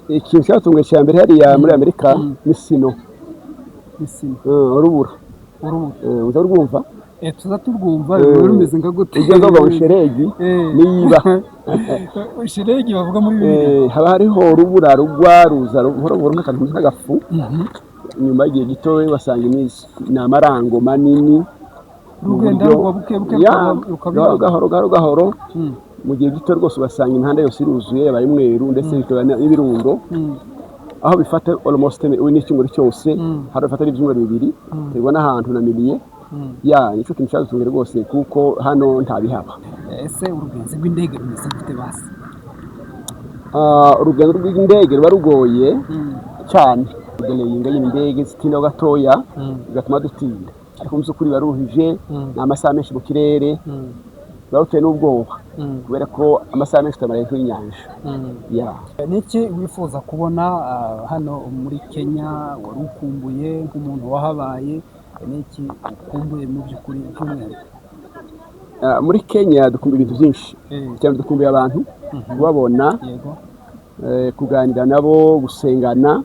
Ikintu cyatunguye cya mbere hariya muri Amerika ni snow. Ni snow? Urubura. Urubura. Uza urwumva? Tuza turwumva. Ruba rumeze nka gute? Ujya ngo ngo sheregi niba Sheregi bavuga muri Bibiliya. Haba hariho urubura rugwa, ruza buhoro buhoro nk'akantu kameze nk'agafu. Nyuma y'igihe gito basanga ni amarango manini mu Rugenda buryo rugwa buke buke Ya, rukaba gahoro gahoro gahoro gahoro. Mu gihe gito rwose ugasanga imihanda yose iruzuye, yabaye umweru, ndetse bikaba n'ibirundo. Aho bifata almost n'icyumweru cyose, hari bifata n'ibyumweru 2, biterwa n'ahantu na miliye. Ya, nicyo kintu cyadutunguye rwose, kuko hano ntabihaba. Ese urugenzi rw'indege rumeze gute basi? Ah, urugendo rw'indege ruba rugoye cyane, kudelayinga y'indege zitindaho gatoya, bigatuma dutinda. Ariko mu by'ukuri biba ruhije. Ni amasaha menshi mu kirere, biba ruteye n'ubwoba kubera ko amasaha menshi tuyamara hejuru y'inyanja, ya. Niki wifuza kubona hano muri Kenya wari ukumbuye nk'umuntu wahabaye? Niki ukumbuye mu by'ukuri by'umwihariko? Ah, muri Kenya dukumbuye ibintu byinshi cyane. Dukumbuye abantu, kubabona, kuganira nabo, gusengana.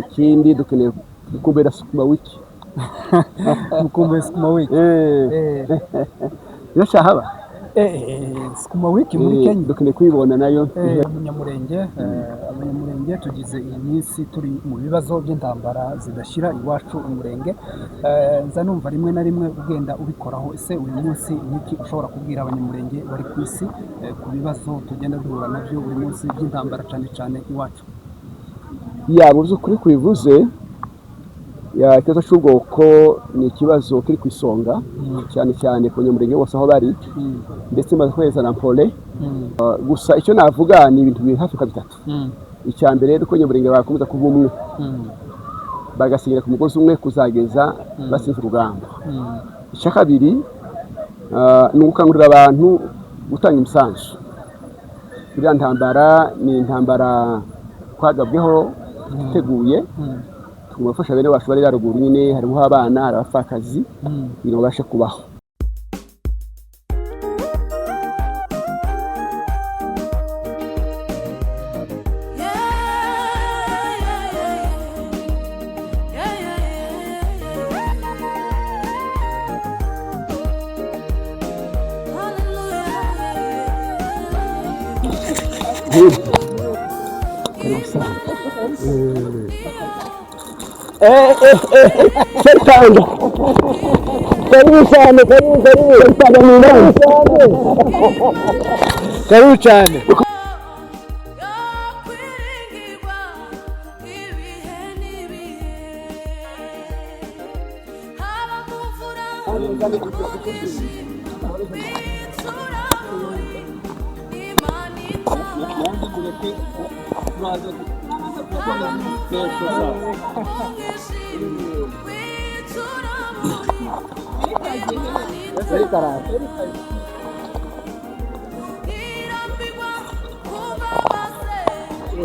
Ikindi dukeneye, dukumbuye na sukuma wiki. Mukumbuye sukuma wiki? Iracyahaba? Sukuma wiki muri Kenya? Dukeneye kuyibona nayo. Abanyamurenge tugize iyi minsi turi mu bibazo by'intambara zidashira iwacu umurenge. Nza numva rimwe na rimwe ugenda ubikoraho. Ese uyu munsi niki ushobora kubwira abanyamurenge bari ku isi ku bibazo tugenda duhura nabyo buri munsi by'intambara, cyane cyane iwacu? Ya, mu by'ukuri kubivuze, ya, ikibazo cy'ubwoko ni ikibazo kiri ku isonga, cyane cyane ku banyamurenge bose aho bari, ndetse maze kohereza na pole. Gusa icyo navuga ni ibintu biri hafi nka bitatu. Icya mbere ni uko abanyamurenge bakomeza kuba umwe, bagasenyera ku mugozi umwe kuzageza batsinze urugamba. Icya kabiri ni ugukangurira abantu gutanga imisanzu. Iriya ntambara ni intambara twagabweho twiteguye. Tugomba gufasha bene wacu bari haruguru nyine, harimo abana, hari abapfakazi, kugira ngo babashe kubaho. Karibu sana. Serikali. Karibu sana, karibu, karibu. Serikali ni nani? Karibu cyane. Kwiringirwa ibihe n'ibihe, haba mu mvura, mu mwijima, w'icuraburindi, Imana itabara. Haba mu mvura, mu mwijima, w'icuraburindi, Imana itabara. Irambirwa kuba maze ejo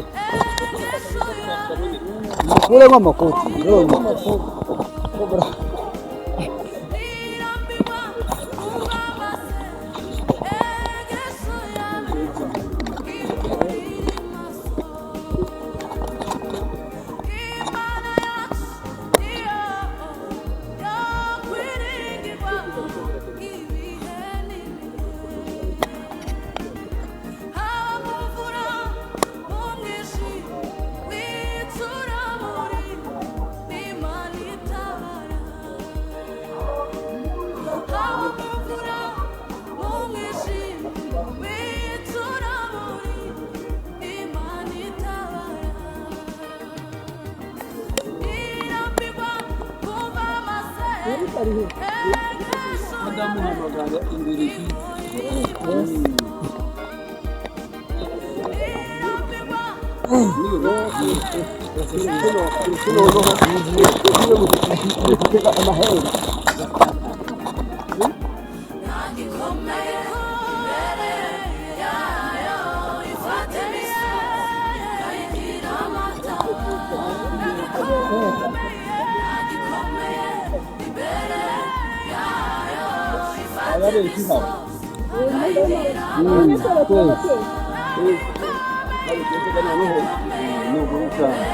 yawe. Mukuremo amakoti. Irambirwa kuba maze ejo yawe iri maso. Imana yacu niyo yo kwiringirwa ibihe n'ibihe, haba mu mvura, mu mwijima, w'icuraburindi, Imana itabara. Haba mu mvura, mu mwijima, w'icuraburindi, Imana itabara. Irambirwa kumva amase ejo Ndamuhamagara imbere. Irambirwa. Amahembe. Ntagikomeye imbere yayo, ifata imisozi ikayigira amata. Ntagikomeye imbere yayo, ifata imisozi ikayigira amata. Ni ukuri cyane.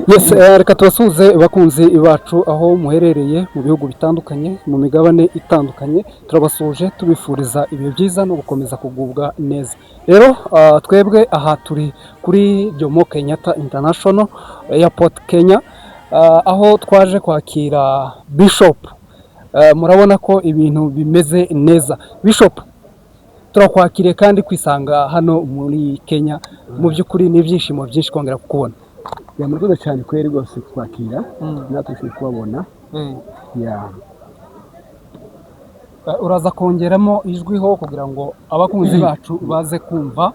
Yes, reka tubasuhuze bakunzi bacu aho muherereye mu bihugu bitandukanye, mu migabane itandukanye. Turabasuhuje tubifuriza ibihe byiza no gukomeza kugubwa neza. Rero twebwe aha turi kuri Jomo Kenyatta International Airport, Kenya, aho twaje kwakira Bishop. Murabona ko ibintu bimeze neza. Bishop, turakwakiriye kandi kwisanga hano muri Kenya, mu by'ukuri ni ibyishimo byinshi kongera kukubona. Ya, murakoze cyane kweri rwose kwakira, natwe twishimiye kubabona ya. Uraza kongeramo ijwi ho kugira ngo abakunzi bacu baze kumva.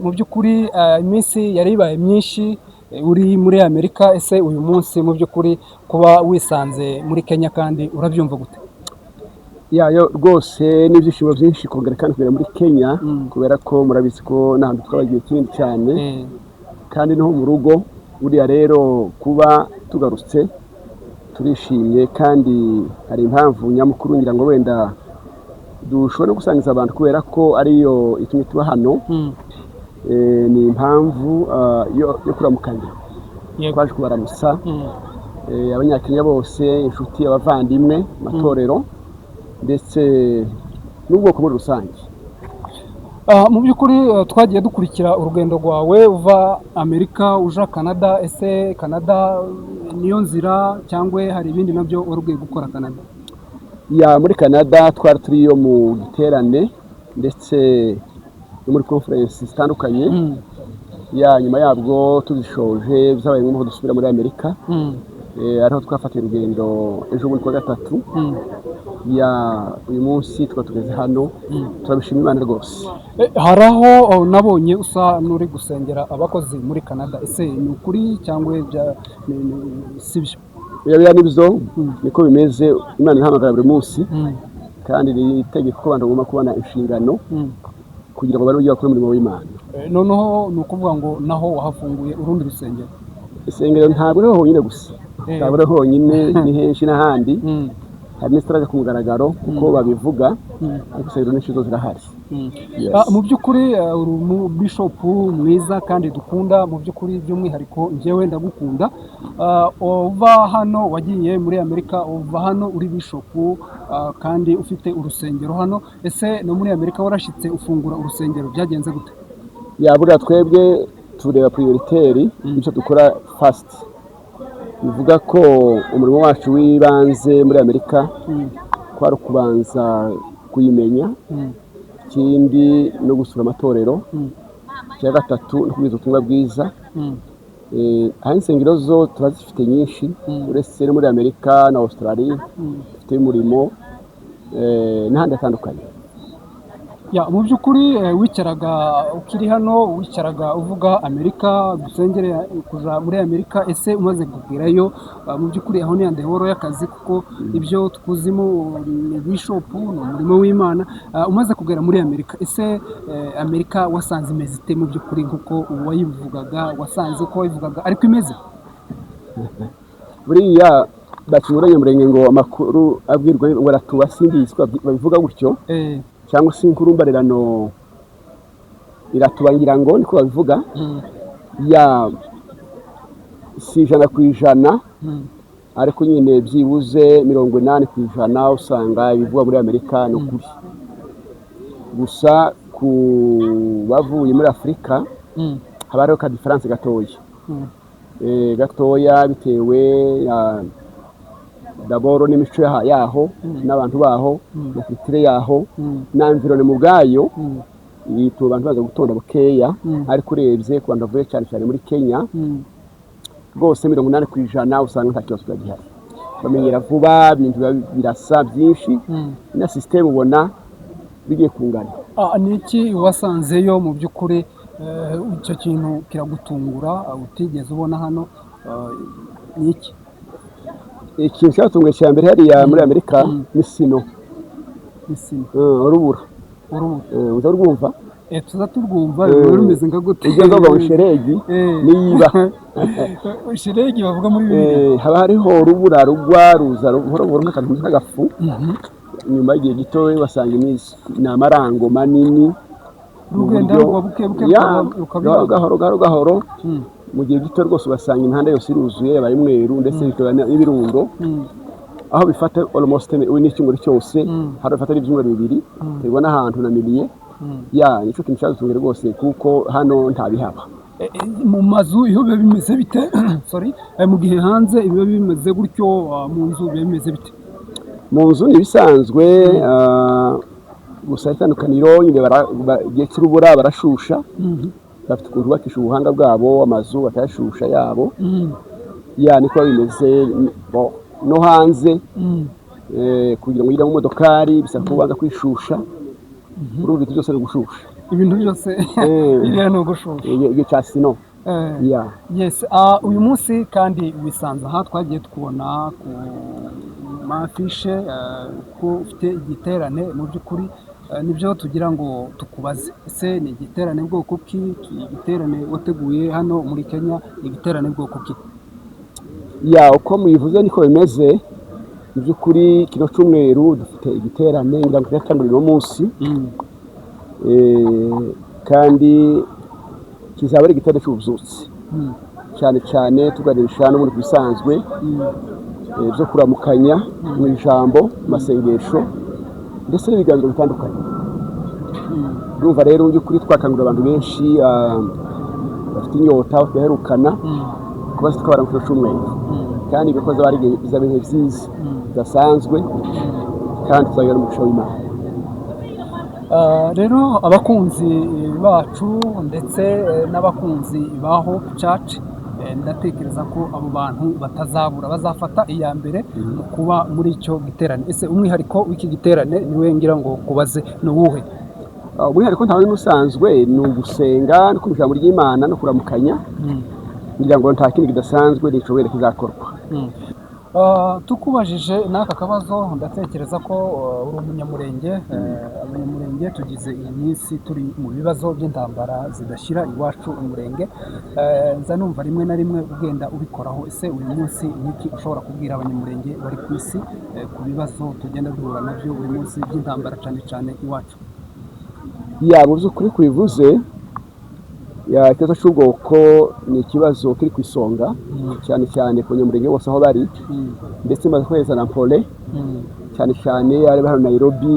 Mu by'ukuri iminsi yari ibaye myinshi uri muri Amerika. Ese uyu munsi mu by'ukuri kuba wisanze muri Kenya kandi urabyumva gute? Yayo rwose n'ibyishimo byinshi kongera kandi kugera muri Kenya, kubera ko murabizi ko n'ahantu twabagiye kinini cyane kandi niho mu rugo. Buriya rero kuba tugarutse turishimye, kandi hari impamvu nyamukuru ngira ngo wenda dushobora no gusangiza abantu, kubera ko ariyo itumye tuba hano. Ni impamvu yo kuramukanya. Twaje kubaramutsa Abanyakenya bose, inshuti, abavandimwe, amatorero ndetse n'ubwoko muri rusange. Mu by'ukuri twagiye dukurikira urugendo rwawe uva Amerika uja Canada. Ese Canada niyo nzira cyangwa hari ibindi nabyo wari ugiye gukora Canada? Ya, muri Canada twari turiyo mu giterane ndetse no muri conference zitandukanye. Ya, nyuma yabwo tubishoje byabaye ngombwa ko dusubira muri Amerika, ariho twafatiye urugendo ejo bundi kuwa gatatu. Ya, uyu munsi tukaba tugeze hano, turabishima Imana rwose. Hari aho nabonye usa n'uri gusengera abakozi muri Canada. Ese ni ukuri cyangwa si byo? Biriya nibyo, niko bimeze. Imana irahamagara buri munsi, kandi ni itegeko ko abantu bagomba kubona inshingano kugira ngo barebe bakore umurimo w'Imana. Noneho ni ukuvuga ngo naho wahafunguye urundi rusengero? Isengero ntabwo ariho honyine gusa, ntabwo ariho honyine, ni henshi n'ahandi. Hari n'izitaraja ku mugaragaro kuko babivuga, ariko insengero nyinshi zo zirahari. Yes. Mu by'ukuri uri umubishopu mwiza kandi dukunda. Mu by'ukuri, by'umwihariko njyewe ndagukunda. Uva hano wagiye muri Amerika, uva hano uri bishopu kandi ufite urusengero hano. Ese no muri Amerika warashyitse ufungura urusengero? Byagenze gute? Ya, buriya twebwe tureba priorité y'icyo dukora first. Bivuga ko umurimo wacu w'ibanze muri Amerika kwari ukubanza kuyimenya, ikindi no gusura amatorero, icya gatatu no kubwiza ubutumwa bwiza. Aho insengero zo turazifite nyinshi, uretse no muri Amerika na Australia dufite umurimo n'ahandi hatandukanye. Ya, mu by'ukuri wicaraga ukiri hano, wicaraga uvuga Amerika, dusengere kuja muri Amerika. Ese umaze kugerayo, mu by'ukuri aho ni andehoro y'akazi, kuko ibyo twuzimo ni bishopu, ni umurimo w'Imana. Umaze kugera muri Amerika, ese Amerika wasanze imeze ite mu by'ukuri? Nk'uko wayivugaga, wasanze uko wayivugaga ariko imeze? Buriya baca murenge ngo amakuru abwirwa ngo aratuba, simbizi ko babivuga gutyo, cyangwa se inkuru mbarerano iratuba, ngira ngo niko babivuga. Ya, si 100%, ariko nyine byibuze 80% usanga ibivugwa muri Amerika ni ukuri. Gusa ku bavuye muri Afurika haba hariho ka différence gatoya, gatoya, bitewe d'abord n'imico yaho n'abantu baho na culture yaho na environnement ubwayo, ituma abantu baza gutonda bukeya. Ariko urebye ku bantu bavuye cyane cyane muri Kenya, rwose 80% usanga nta kibazo kiba gihari, bamenyera vuba, ibintu biba birasa byinshi, na système ubona bigiye kungana. Ni iki wasanzeyo mu by'ukuri, icyo kintu kiragutungura, utigeze ubona hano, ni iki? Ikintu cyatunguye cya mbere hariya muri Amerika ni snow. Ni snow? Urubura. Urubura? Uza urwumva? Tuza turwumva. Ruba rumeze nka gute? Ujya ngo ngo sheregi niyiba. Sheregi bavuga muri Bibiliya? Haba hariho urubura rugwa, ruza buhoro buhoro nk'akantu kameze nk'agafu. Nyuma y'igihe gito basanga ni amarango manini mu Rugenda buryo rugwa buke buke, Ya, rukaba gahoro gahoro gahoro gahoro, mu gihe gito rwose ugasanga imihanda yose iruzuye, yabaye umweru, ndetse bikaba n'ibirundo. Aho bifata almost n'icyumweru cyose, hari bifata n'ibyumweru 2, biterwa n'ahantu na milieu. Ya, nicyo kintu cyadutunguye rwose, kuko hano ntabihaba. Mu mazu iyo biba bimeze bite? Sorry. Mu gihe hanze biba bimeze gutyo, mu nzu biba bimeze bite? Mu nzu ni ibisanzwe, gusa itandukaniro nyine igihe cy'urubura barashusha. Bafite ukuntu bubakisha ubuhanga bwabo amazu, bakayashusha yabo. Ya, niko biba bimeze. No hanze, kugira ngo ugire mu modokari bisaba ko ubanza kwishusha. Urumva ibintu byose ni ugushusha. Ibintu byose iriya ni ugushusha. Igihe cya snow. Ya. Yes, uyu munsi kandi wisanze aha, twagiye tukubona ku mafishe ko ufite igiterane. Mu by'ukuri nibyo tugira ngo tukubaze: ese ni igiterane bwoko ki? Igiterane wateguye hano muri Kenya ni igiterane bwoko ki? Ya, uko mubivuze niko bimeze. Mu by'ukuri kino cyumweru dufite igiterane, ngira ngo kiratangurira uno munsi, kandi kizaba ari igiterane cy'ububyutse, cyane cyane tuganisha n'ubundi ku bisanzwe byo kuramukanya mu ijambo, mu masengesho, ndetse n'ibiganiro bitandukanye. Urumva rero, mu by'ukuri twakangurira abantu benshi bafite inyota tugaherukana kuba twabara mu kino cyumweru, kandi ibikorwa bizaba ibihe byiza bidasanzwe, kandi tuzagira umugisha w'Imana. Rero abakunzi bacu ndetse n'abakunzi ba Hope Church, ndatekereza ko abo bantu batazabura, bazafata iya mbere mu kuba muri icyo giterane. Ese umwihariko w'iki giterane, niwe ngira ngo kubaze, ni uwuhe? Umwihariko ntawe n'usanzwe, ni ugusenga no kumva ijambo ry'Imana no kuramukanya. Ngira ngo nta kindi kidasanzwe nicobere kizakorwa. Tukubajije n'aka kabazo, ndatekereza ko uri umunyamurenge. Abanyamurenge tugize iyi minsi turi mu bibazo by'intambara zidashyira iwacu umurenge. Nza numva rimwe na rimwe ugenda ubikoraho. Ese uyu munsi niki ushobora kubwira abanyamurenge bari ku isi ku bibazo tugenda duhura nabyo buri munsi by'intambara, cyane cyane iwacu? Ya, mu by'ukuri kubivuze, ya, ikibazo cy'ubwoko ni ikibazo kiri ku isonga, cyane cyane ku banyamurenge bose aho bari, ndetse maze kohereza na pole, cyane cyane ari hano Nairobi,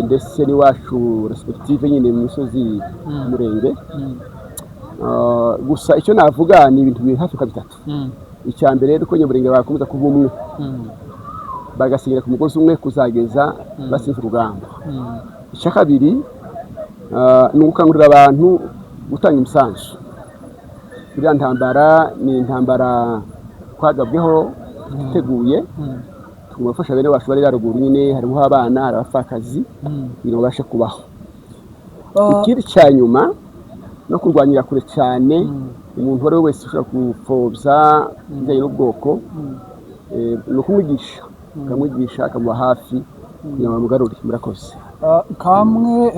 ndetse n'iwacu respective nyine mu misozi murenge. Gusa icyo navuga ni ibintu biri hafi nka bitatu. Icya mbere ni uko abanyamurenge bakomeza kuba umwe, bagasinyira ku mugozi umwe kuzageza batsinze urugamba. Icya kabiri ni ugukangurira abantu gutanga imisanzu. Iriya ntambara ni intambara twagabweho twiteguye. Tugomba gufasha bene wacu bari haruguru nyine, harimo abana, hari abapfakazi, kugira ngo babashe kubaho. Ikindi cya nyuma no kurwanyira kure cyane umuntu uwo ari we wese ushobora gupfobya ibijyanye n'ubwoko, ni ukumwigisha, ukamwigisha, akamuba hafi kugira ngo bamugarure. Murakoze. Kamwe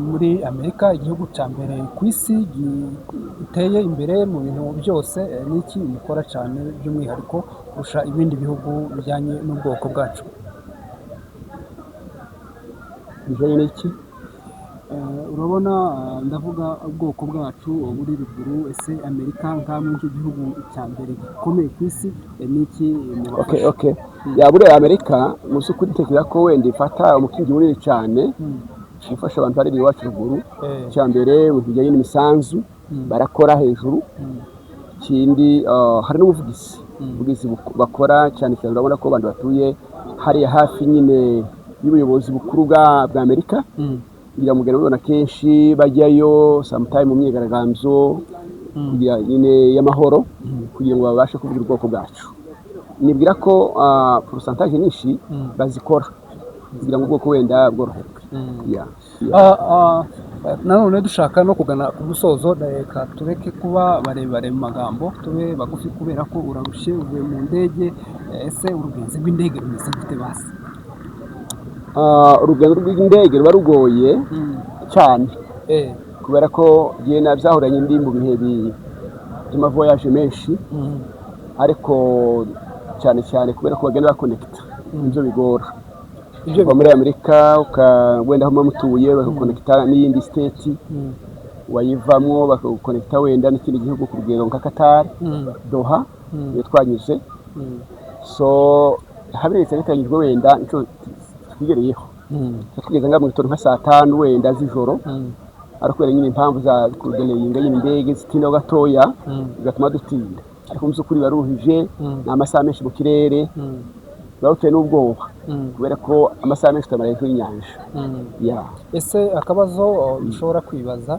muri Amerika, igihugu cya mbere ku isi giteye imbere mu bintu byose, niki mukora cyane by'umwihariko kurusha ibindi bihugu bijyanye n'ubwoko bwacu? Bijyanye n'iki? Urabona, ndavuga ubwoko bwacu buri ruguru. Ese Amerika nkamwe nk'igihugu cya mbere gikomeye ku isi, niki mubafasha? Okay, ya, buriya Amerika mu by'ukuri ntekereza ko wenda ifata umukingi munini cyane gufasha abantu bari iwacu ruguru. Icya mbere, mu bijyanye n'imisanzu barakora hejuru. Ikindi, hari n'ubuvugizi, ubuvugizi bakora cyane cyane. Urabona ko abantu batuye hariya hafi nyine y'ubuyobozi bukuru bwa Amerika, kugira ngo mugende mubibona kenshi bajyayo sometime mu myigaragambyo kugira nyine y'amahoro, kugira ngo babashe kuvugira ubwoko bwacu. Nibwira ko pourcentage nyinshi bazikora kugira ngo ubwoko wenda bworoherwe. Yeah. Nanone dushaka no kugana ku musozo, reka tureke kuba barebare mu magambo, tube bagufi kubera ko urarushye, uvuye mu ndege. Ese urugenzi rw'indege rumeze gute basi? Urugendo rw'indege ruba rugoye cyane, kubera ko jye byahuranye ndi mu bihe by'amavoyage menshi, ariko cyane cyane kubera ko bagenda bakonekita, nibyo bigora. Ibyo Kuva muri Amerika wenda aho muba mutuye bakakonekita n'iyindi state, wayivamwo bakagukonekita wenda n'ikindi gihugu, ku rugero nka Qatar, Doha, iyo twanyuze. So habiretse biteganyijwe wenda inshuro twigereyeho, tugeze nka mu gitondo nka saa 5 wenda z'ijoro, ariko kubera nyine impamvu za kudelayinga nyine indege zitinda gatoya, bigatuma dutinda. Ariko mu by'ukuri baruhije, ni amasaha menshi mu kirere, biba bitewe n'ubwoba kubera ko amasaha menshi tuyamara hejuru y'inyanja, ya. Ese akabazo ushobora kwibaza,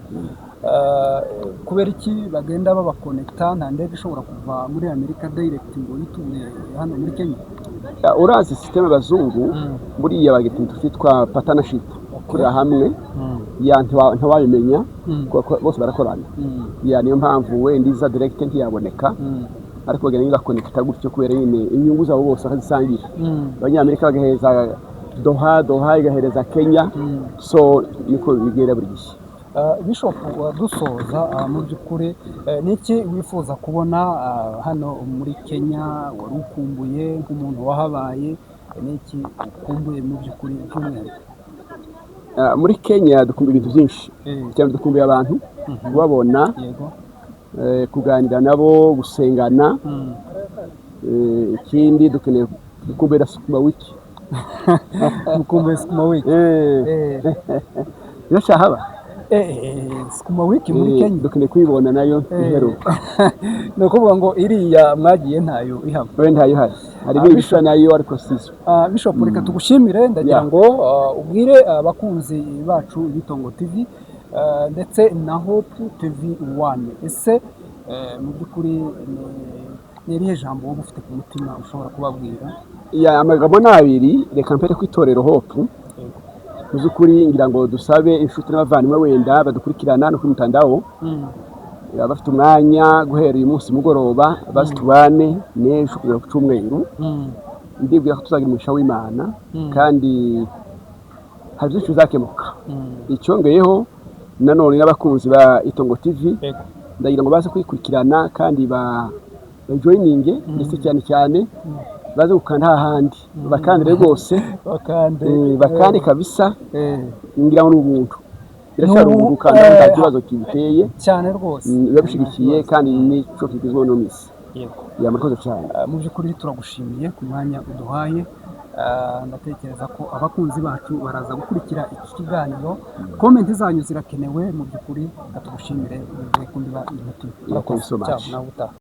kubera iki bagenda babakonekita? Nta ndege ishobora kuva muri Amerika direct ngo yiture hano muri Kenya? Ya, urazi système abazungu buriya bagira ikintu cyitwa partnership, gukorera hamwe. Ya, ntiwabimenya kuko bose barakorana. Ya, niyo mpamvu wenda iza direct ntiyaboneka, ariko bagenda bakonekita gutyo kubera nyine inyungu zabo bose bakazisangira. Abanyamerika bagahereza Doha, Doha igahereza Kenya. So niko bigenda buri gihe. Bishop, dusoza, mu by'ukuri niki wifuza kubona hano muri Kenya wari ukumbuye nk'umuntu wahabaye? Niki ukumbuye mu by'ukuri by'umwihariko? Muri Kenya dukumbuye ibintu byinshi cyane. Dukumbuye abantu, kubabona, kuganira nabo, gusengana. Ikindi dukeneye, dukumbuye na sukuma wiki. Mukumbuye sukuma wiki? Iyo cyahaba. Sukuma wiki muri Kenya? Dukeneye kuyibona nayo iheruka. Ni ukuvuga ngo iriya mwagiye ntayo ihaba? We, ntayo ihari, harimo ibisa nayo ariko sizo. Bishop, reka tugushimire. Ndagira ngo ubwire abakunzi bacu b'Itongo TV ndetse na Hope TV 1. Ese mu by'ukuri ni irihe jambo wowe ufite ku mutima ushobora kubabwira? Ya, amagambo ni abiri. Reka mpere ku itorero Hope. Mu by'ukuri ngira ngo dusabe inshuti n'abavandimwe wenda badukurikirana no kuri mutandao. Bafite umwanya guhera uyu munsi mugoroba, bazi tubane n'ejo kugera ku cyumweru. Ndibwira ko tuzagira umugisha w'Imana kandi hari byinshi bizakemuka. Icyongeyeho nanone, n'abakunzi ba Itongo TV, ndagira ngo baze kwikurikirana kandi ba bajoininge, ndetse cyane cyane baze gukanda hahandi, bakandire rwose. Bakande. Bakande kabisa. Ngira ngo ni ubuntu, biracyari ubuntu kandi nta kibazo kibiteye. Cyane rwose. Biba bishyigikiye kandi n'icyo kigezweho no misi. Ya, murakoze cyane. Mu by'ukuri turagushimiye ku mwanya uduhaye. Ndatekereza ko abakunzi bacu baraza gukurikira iki kiganiro, comment zanyu zirakenewe. Mu by'ukuri reka tugushimire, bivuye ku ndiba y'umutima. Yeah, thank you so much. Ciao, nawe utaha.